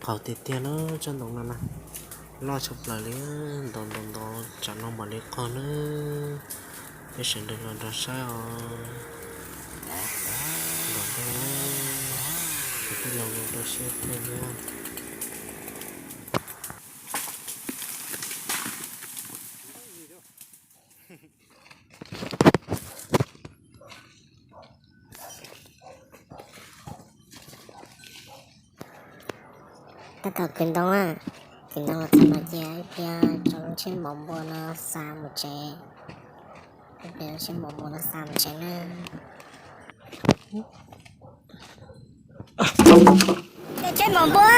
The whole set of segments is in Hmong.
Qaug tiag tiag na, tsob ntoo no na, loj tshaj plaws li, ntov ntov ntov tsam no mam li qaug na. Peb sawv daws los nrog saib os. Ntov ntau na, kwv tij laus los rau siab kawg na. Tab tom kwv ntoo, kwv ntoo los txog no ces ib pliag tso lub tsheb mov npua no xa mus tsev. Ib pliag lub tsheb mov npua no xa mus tsev na. Tsheb mov npua,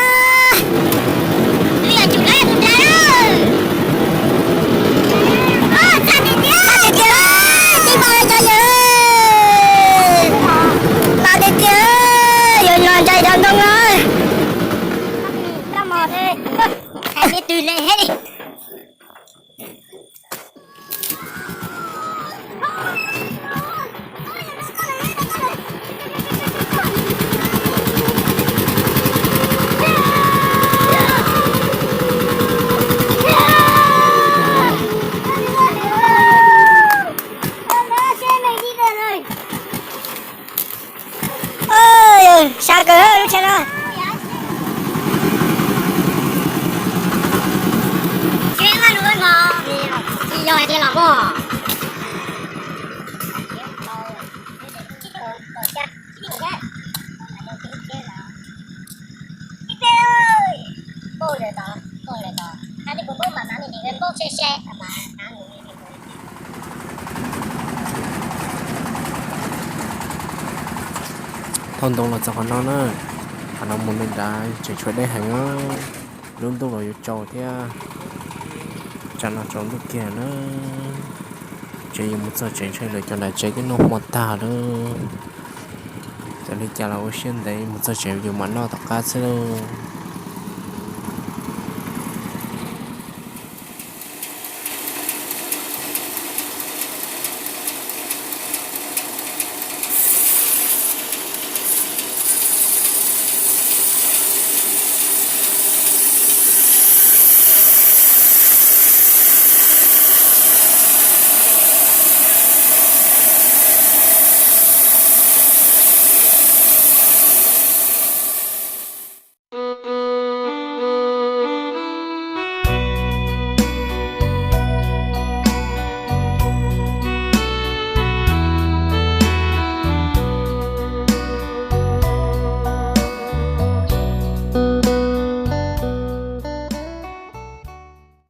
wb yuav tsum lawv tus nra lawm. Txaj tiag tiag, txaj tiag tiag, tib npaug cov yawg, npaug tiag tiag, yuav los ntsais cov ntoo no. Hais me twg le he. Sab kawg lub tsheb no. Tsis yog hais tias los muaj. Thauj ntoo los txog qhov no na, qhov no mus li nrad tseem tshuav deb heev, lub ntuj los yuav tsaus thiab, tsam no tsaus ntuj kiag na. Tsev yuav mus txog tsev ntshe lawv cov nram tsev twb noj hmo tag lawm. Txawm li cas los ua siab ntev mus txog tsev yus mam noj tom qab xwb lauj.